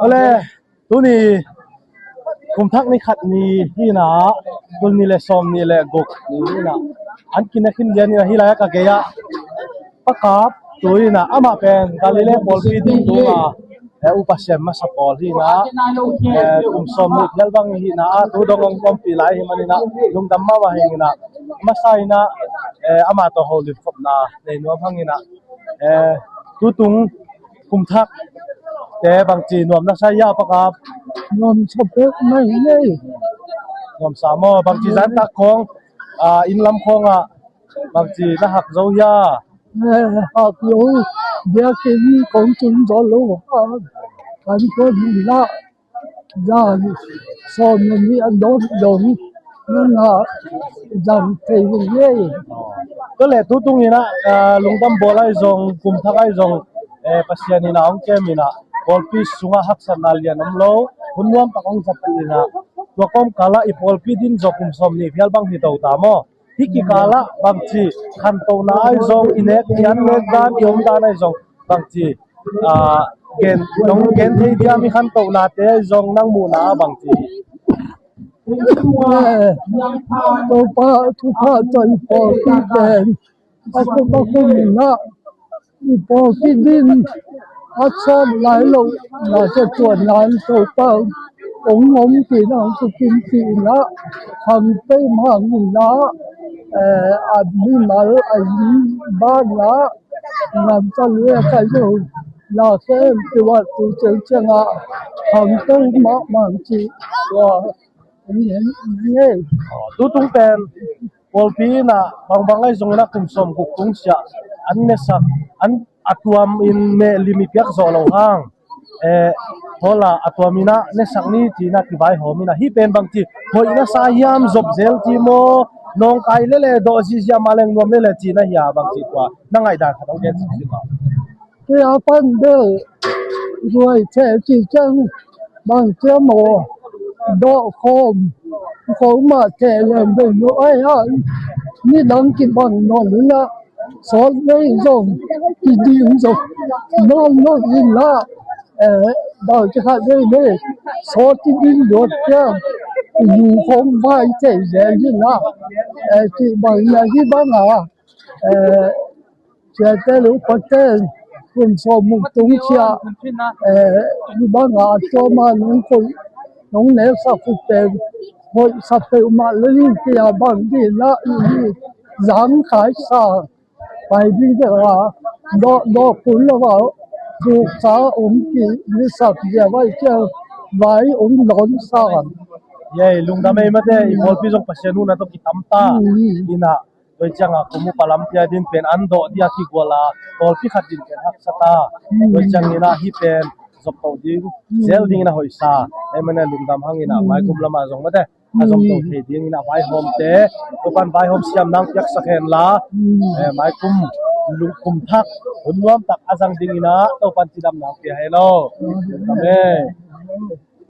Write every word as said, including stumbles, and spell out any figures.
Ole, tuni kum thak ni khat ni hi na, tul ni le sawm ni le guk ni hi na, an kinek khin lian ni na hi lai ka gei ah. Pa Kap Tui hi na, amah pen Galilee pawlpi ding tung a, eh, upa siam masa pawl hi na, eh, kum sawm ni phial bang hi na, a tu dong ong pawmpih lai hi man hi na, lungdam mahmah hi na, masa hi na, eh, amah tawh holim khopna nei nuam hang hi na, eh, tu tung kum thak te bangci nuam na sa hia Pa Kap? Nuam sa pek mai ngei. Nuam sa maw, bangci zan tak khawng, ah, inn lam khawng ah bangci na hak zo hia? Eh, hak lo, biakinn kong tun zo lo, ah, kan ko ni la. Zan sawm le nih a dawt dong nana zang thei hi ngei. Tua leh tu tung in ah, ah, lungdam bawl ai zong, kum thak ai zong, eh, Pasian in ah hong kem in ah, pawlpi sungah haksatna lian om lo, hun nuam tak hong zapi in ah, tua kawmkal ah i pawlpi din zaw kum sawm nih phial bang hi to ta maw? Hih kikal ah bangci khantohna ai zong, i nek, i an nek dan, i om dan ai zong bangci, ah, gen, nong gen thei diam, i khantohnate ai zong nang muhna ah bangci? Eh, Topa thupha tawh i pawlpi pen a kum a kum in ah i pawlpi din a sawt lai lo, na cia tuan nan Topa ong om khin, ong tung khin khin in ah, khang pei mang in ah, eh, a mimal a inn ban ah ngam ca lua ka zo, na khem tua tu ceu ciang ah khang pei mang mang ci tua. Tu tung pen pawlpi in ah bangbang ai zong in ah kum sawm guk tung sia an nesak, an a tuam in meh lim i piak zawh lo hang, eh, hola a tuam in ah nesak ni ci in ah kivaihawm in ah, hih pen bangci hoih na sa hiam, zop zel ci maw, nawngkai lele, dawh zizia, mah leng nuam lele ci na hia, bangci tua na ngaihdan khat hong gen sik sik a. Kei a pan bel ruai theh ci ciang bang ciam aw, dawh khawm khawm mah theh leng bel ruai a, nidang kibang nawn in ah, sawt vei zong kiding zong nawn lo in ah, eh, dawh kikhat vei vei sawt kiding luat ciang, nu khawm vai thei zel in ah, eh, ci bang in ah, hih bang a, eh, ciate lo paten kum sawm muk tung sia, eh, hih bang a tua ma nong koih, nong neksak khit pen hoih sa peuhmah lel hi, kei a bang ding in ah i zang khai sa pai ding deuh a, dawh dawh kun lo a, thuk sa om kik ni sak zia vai ciang vai om lawn sa. Yei, lungdam ei mate, i pawlpi zong Pasian huhna tawh kitam ta. Mm. In ah, tua ciang a kum upa lampi a din pen an dawh dia kigual a, pawlpi khat din pen haksa ta. Mm. Tua ciang in ah hih pen zop to ding, mm, zel ding in ah hoih sa. Ei mane lungdam hang in ah, mm, maikum lam ah zong mate a zom to thei ding in ah vaihawmte, Topan vaihawm siam nang piaksak hen la, mm, eh, maikum lungkum thak hun nuam tak a zang ding in ah Topan cidam nang pia hen aw. Mm. Amen.